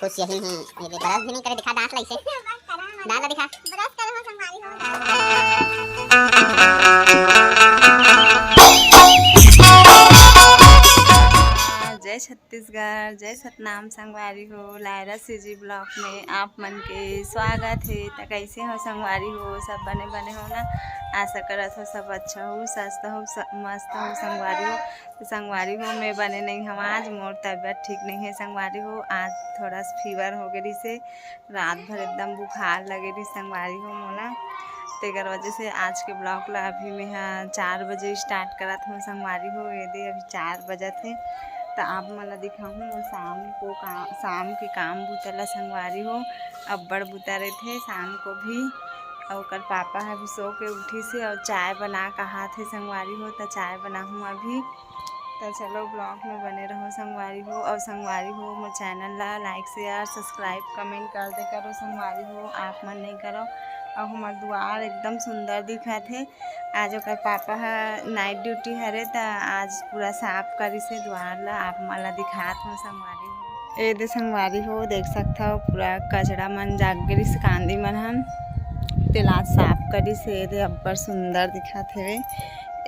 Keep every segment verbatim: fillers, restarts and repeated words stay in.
कुछ यही नहीं, ये दे, ब्रश भी नहीं करे, दिखा दांत ला इसे। दांत ला दिखा। ब्रश करे हो संगवारी हो। जय छत्तीसगढ़, जय सतनाम संगवारी हो। लायरा सीजी ब्लॉग में आप मन के स्वागत हे। त कैसे हो संगवारी हो? सब बने बने हो ना? आशा करत हो सब अच्छा हो, स्वस्थ हो, स-, मस्त हो संगवारी हो। तो संगवारी हो, मैं बने नहीं हूँ आज, मोर तबीयत ठीक नहीं है संगवारी हो। आज थोड़ा सा फीवर हो गए से, रात भर एकदम बुखार लगे रही संगवारी हो मोला। तेकर वजह से आज के ब्लॉग ला अभी मैं ह चार बजे स्टार्ट करत हूँ संगवारी हो। ये दे अभी चार बजत हे, तो आप मन ला दिखाहूँ शाम को का, शाम के काम बुता ला संगवारी हो। अब्बड़ बुता रहथे शाम को भी। अउ ओकर पापा ह अभी सो के उठिस हे अउ चाय बना कहात हे संगवारी हो, त चाय बनाहूँ अभी। त चलो ब्लॉग में बने रहो संगवारी हो। अउ संगवारी हो, मोर चैनल ला लाइक, शेयर, सब्सक्राइब, कमेंट कर दे करो संगवारी हो, आप मन नहीं करो। अउ हमर दुआर एकदम सुंदर दिखत हे। आज ओकर पापा ह नाइट ड्यूटी हरे, त आज पूरा साफ करिस हे दुआर ला। आप मन ला दिखात हूँ संगवारी हो। ए दे संगवारी हो, देख सकथव पूरा कचरा मन जाग गे रिहिस कांदी मन ह, तेला आज साफ करिस हे। ए दे अब्बड़ सुंदर दिखत हवे।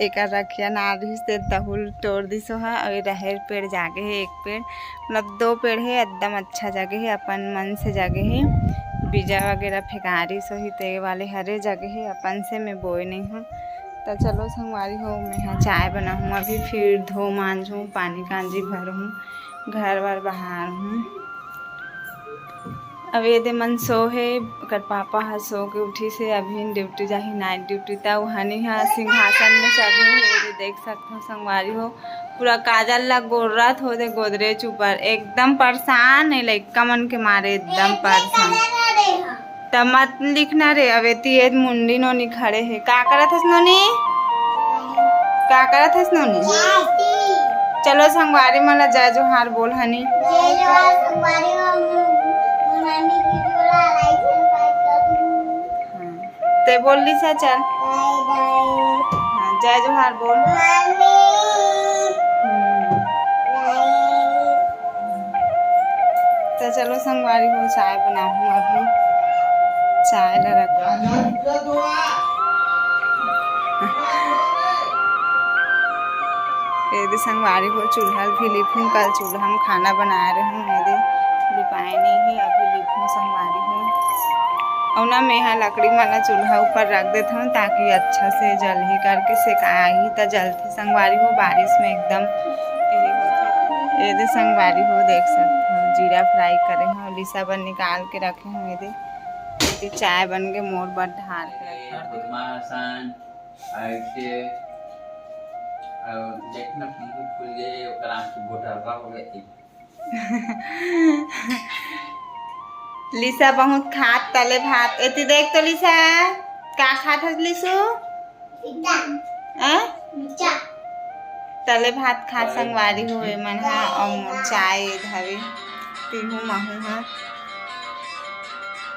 एकर रखिया ना रिहिस ते तहू ल टोर दिस ओहा। अउ ए राहेर पेड़ जागे हे एक पेड़, मतलब दो पेड़ हे, एकदम अच्छा जगे हे, अपन मन से जगे हे। बीजा वगैरह फेंकारिस होही ते वाले हरे जगे हे, अपन से मैं बोए नहीं हूँ। त चलो संगवारी हो, मैं ह चाय बनाहूँ अभी, फिर धो मांजहूँ, पानी कांजी भरहूँ, घर वर बहारहूँ। अब ये दे मन सो हे, ओकर पापा ह सो के उठिस हे, अभी ड्यूटी जाही, नाइट ड्यूटी। त वो हनी ह सिंहासन में चढ़े हे, ये दे देख सकथो संगवारी हो, पूरा काजल ला गोरत हो दे गोदरेज ऊपर, एकदम परेशान हे लइका मन के मारे, एकदम परेशान। त मत लिखना रे, अब एती ए मुंडी नोनी खड़े हे। का करत हस नोनी? का करत हस नोनी? चलो संगवारी मन ला जय जोहार बोल हनी। जय जोहार संगवारी हो, मम्मी वीडियो ला like, subscribe कर दू। हाँ। ते बोल लिसा चल। बाय बाय। हाँ, जय जोहार बोल। मम्मी। हम्म। बाय। तो चलो संगवारी हो, चाय बनाहूँ अभी, चाय ला रखहूँ। ये दे संगवारी हो, चूल्हा भी लिपहूँ, कल चूल्हा में खाना बनाए रहूँ, ये दे लिपाए नहीं है, अभी लिपहूँ संगवारी हो। अउ ना मैं ह लकड़ी मन ला चूल्हा ऊपर रख देत हूँ, ताकि अच्छा से जलही करके सेकाही त जलथे संगवारी हो, बारिश में एकदम ये होथे। ये दे संगवारी हो, देख सकत हो जीरा फ्राई करे हूँ, लिसा बर निकाल के रखे हूँ। ये दे, ये दे चाय बन के मोर बर ढार के रखे हूँ। बदमाशन, ऐसे, और देखना मुंह फूल गए, ओकर आँख गोटरवा हो गए। लिसा बहुत खात तले भात। एती देख तो लिसा, का खात हस लिसू? पिज्जा। हैं? पिज्जा। तले भात खा संगवारी हो ए मन ह, अउ मोर चाय ए धवे पीहू महू ह।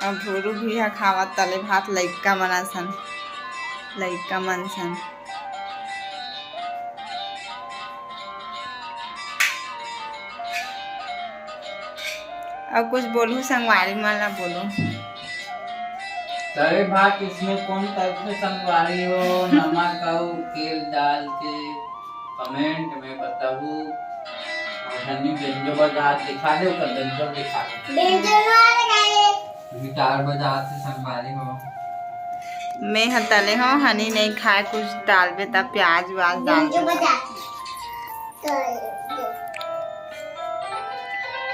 अउ भोरू भी ह खावत तले भात लइका मन असन, लइका मन सन। अउ कुछ बोलहू संगवारी मन ला बोलहू। तले भात इसमें कौन तत्व संगवारी हो, नमक अउ तेल डाल के कमेंट में बताहू। अउ धनी बेंजो बजात दिखा दे, ओकर बेंजो दिखा दे। बेंजो ना लगाए। गिटार बजात हे संगवारी हो। मैं ह तले हो, हनी नहीं खाए कुछ डालबे त प्याज व्याज डाल बेंजो दे। बजात।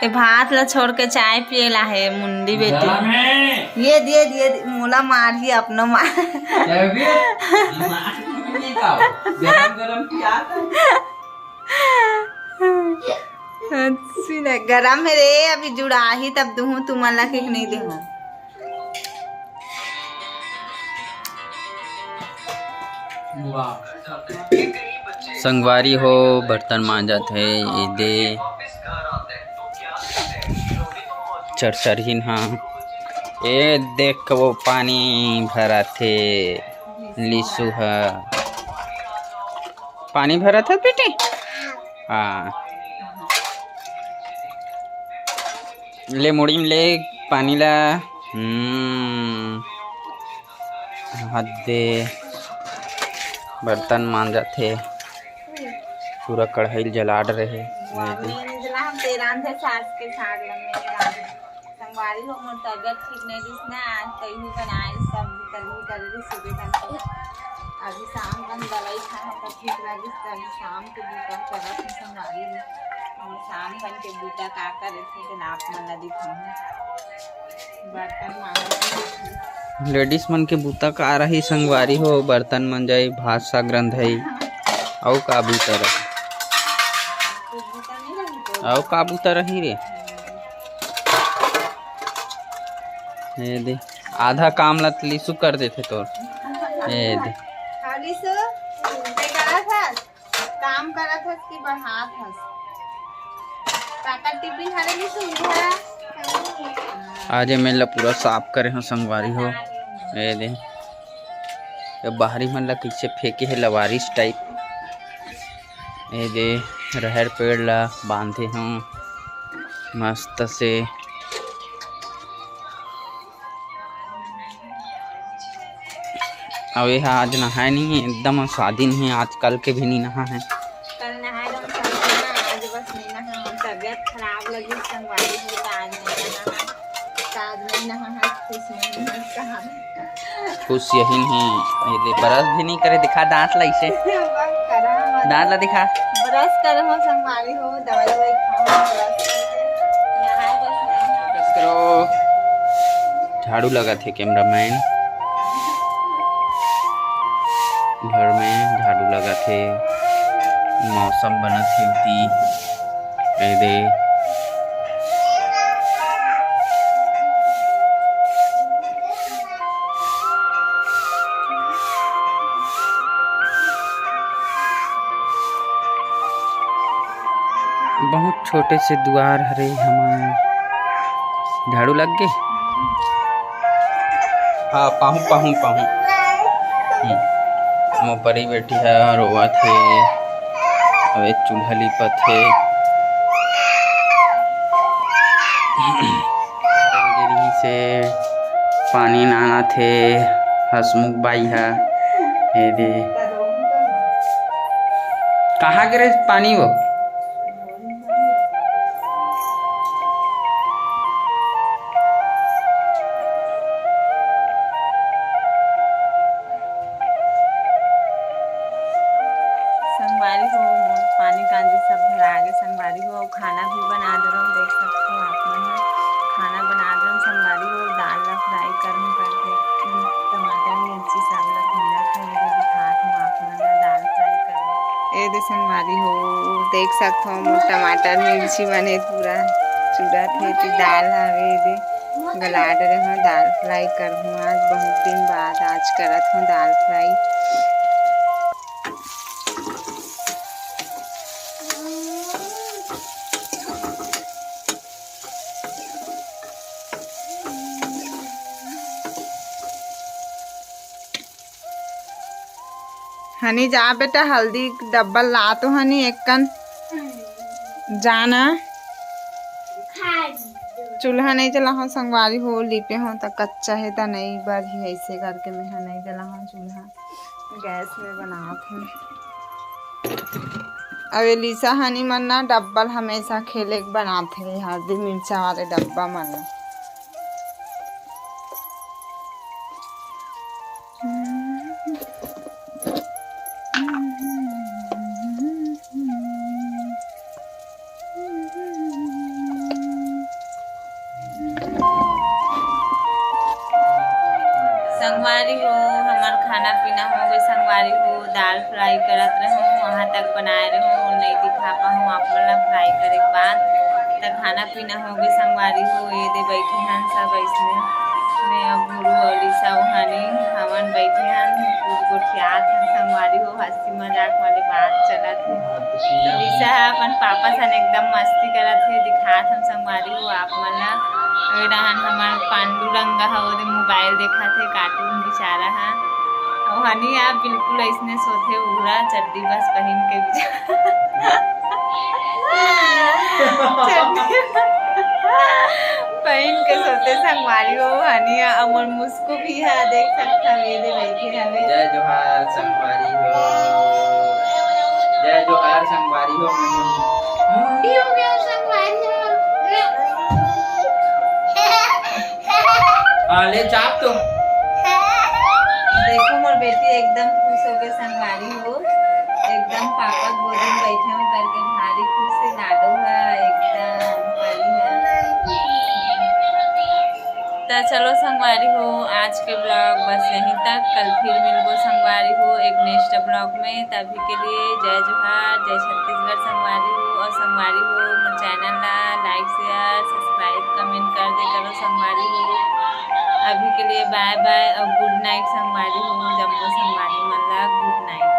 ए भात ला छोड़ के चाय पिए ला हे मुंडी बेटी। गरम हे। ये दिए, दिए, दिए, मोला मारही, अपनो मार। क्या भी? मार नहीं का? गरम गरम पिया था। हंसी ना, गरम हे रे, अभी जुड़ाही तब दूहूं, तुमन ला के नहीं देहूं। संगवारी हो, बर्तन मांजत हे, ए दे चरचरहिन हा। ए देख, वो पानी भरत हे, लिसू हा। पानी भरत हे बेटी? हाँ। ले मुड़ी में ले पानी ला। हम्म, हद दे, बर्तन मांजत हे, पूरा कढ़ाई ल जलाड रहे। संगवारी हो, मोर तबियत ठीक नहीं दिस ना, आज तैही बनाए सब्जी तलही कर रही सुबह कन तो। अभी शाम कन दवाई खाए तो ठीक लगिस, तो अभी शाम के बूता करत हूँ संगवारी हो। हम शाम कन के बूता का करे थे, तो आप मन ला दिखाऊँ। बर्तन मांजत हूँ। लेडीज मन के बूता का रही संगवारी हो, बर्तन मंजई, भात साग रंधई, अउ का बूता रही? अउ का बूता रही रे? ये दे, आधा काम ला लिसु कर देथे तोर। ये दे। हाँ, लिसु, ते करत हस? काम करत हस कि बढ़ात हस? काकर टिफिन हरे लिसु, इधर आ। आज ये मेला पूरा साफ करे हो संगवारी हो। ये दे, ये बाहरी मन ला कइसे फेंके हे लवारिस टाइप। ये दे, रहर पेड़ ला बांधे हो मस्त से। अउ ये हा आज नहाए नहीं है, एकदम स्वादीन है, आजकल के भी नहीं नहा है। कल नहाए रहूं, कल ना, आज बस नहीं नहा हूं, तबियत खराब लगी, संगवारी हो, तो आज नहीं नहा हूं, तो आज नहीं नहा हूं, खुश नहीं हूं, कहा खुश यही नहीं, ये दे, brush भी नहीं करे, दिखा दांत ला इसे। बस करा मत। दांत ला दिखा। Brush करे हो, संगवारी हो, दवाई ववाई खाओ, brush करके नहाए बस नहीं है। Focus करो। झाड़ू लगाथे cameraman। घर में झाड़ू लगाथे। मौसम बनत हे उती। ए दे। बहुत छोटे से दुआर हरे हमर। झाड़ू लग गे? हाँ, पाहूँ, पाहूँ, पाहूँ। हम्म। मोर परी बेटी ह रोवत हे। अउ एक चूल्हा लिपत हे। गिरही से पानी नानत हे हसमुख बाई ह। ए दे। कहाँ गिरे पानी वो? संगवारी हो, मोर पानी कांजी सब भरा गे संगवारी हो, अउ खाना भी बना दे रहूं, देख सकत हो आप मन ह। खाना बना दे रहूं संगवारी हो, दाल ला fry करहूं करके, टमाटर मिर्ची सब ला भूंजत हंव, दिखात हंव आप मन ला दाल fry करहूं। ए दे संगवारी हो, देख सकत हो मोर टमाटर मिर्ची मन हे पूरा चुरत हे, ते दाल हवे ए दे। गला डरे हंव, दाल fry करहूं आज, बहुत दिन बाद आज करत हंव दाल fry। हनी जा बेटा, हल्दी डब्बा ला तो हनी एक कन। जाना। चूल्हा नहीं जला हो संगवारी हो, लिपे हो त कच्चा हे त नहीं बरही, ऐसे करके मैं हा नहीं जला हो चूल्हा, गैस में बनात हूँ। अब एलिसा हनी मन ना डब्बा हमेशा खेले के बनात हे, हल्दी मिर्चा वाले डब्बा मन ला। संगवारी हो, हमर खाना पीना हो गए। संगवारी हो, दाल fry करत रहूं, वहां तक बनाए रहूं, नहीं दिखा पाऊं आप मन ला fry करे के बाद। त खाना पीना हो गए संगवारी हो, ये दे बैठे हन सब ऐसने। मैं अब गुरु अउ लिसा हनी, हमन बैठे हन, कुछ गोठियात हन संगवारी हो, हंसी मजाक वाले बात चलत हे। लिसा ह अपन पापा सन एकदम मस्ती करत हे, दिखात हन संगवारी हो आप मन ला। ये डहन हमर पांडुरंगा ह, ओदे mobile देखत हे, cartoon बेचारा ह। अउ हनी आप बिल्कुल ऐसने सोथे, उघरा चड्डी बस पहिन के बेचारा। चड्डी। ते संगवारी हो, हनिया अमर मुस्कू भी है, देख सकता है, ये दे बैठे हवे। जय जोहार संगवारी हो, जय जोहार संगवारी हो। मुंडी हो गया संगवारी हो। हाँ, ले चाप तो। देखो, मोर बेटी एकदम खुश हो गए संगवारी हो, एकदम पापा गोदी में बैठे हो करके भारी खुश है, लाडो है एकदम, बड़ी है। तो चलो संगवारी हो, आज के ब्लॉग बस यहीं तक। कल फिर मिलबो संगवारी हो एक नेक्स्ट ब्लॉग में। तभी के लिए जय जोहार, जय छत्तीसगढ़ संगवारी हो। और संगवारी हो, मोर चैनल ला लाइक, शेयर, सब्सक्राइब, कमेंट कर दे करो संगवारी हो। अभी के लिए बाय बाय और गुड नाइट संगवारी हो, जम्मो संगवारी मन ला गुड नाइट।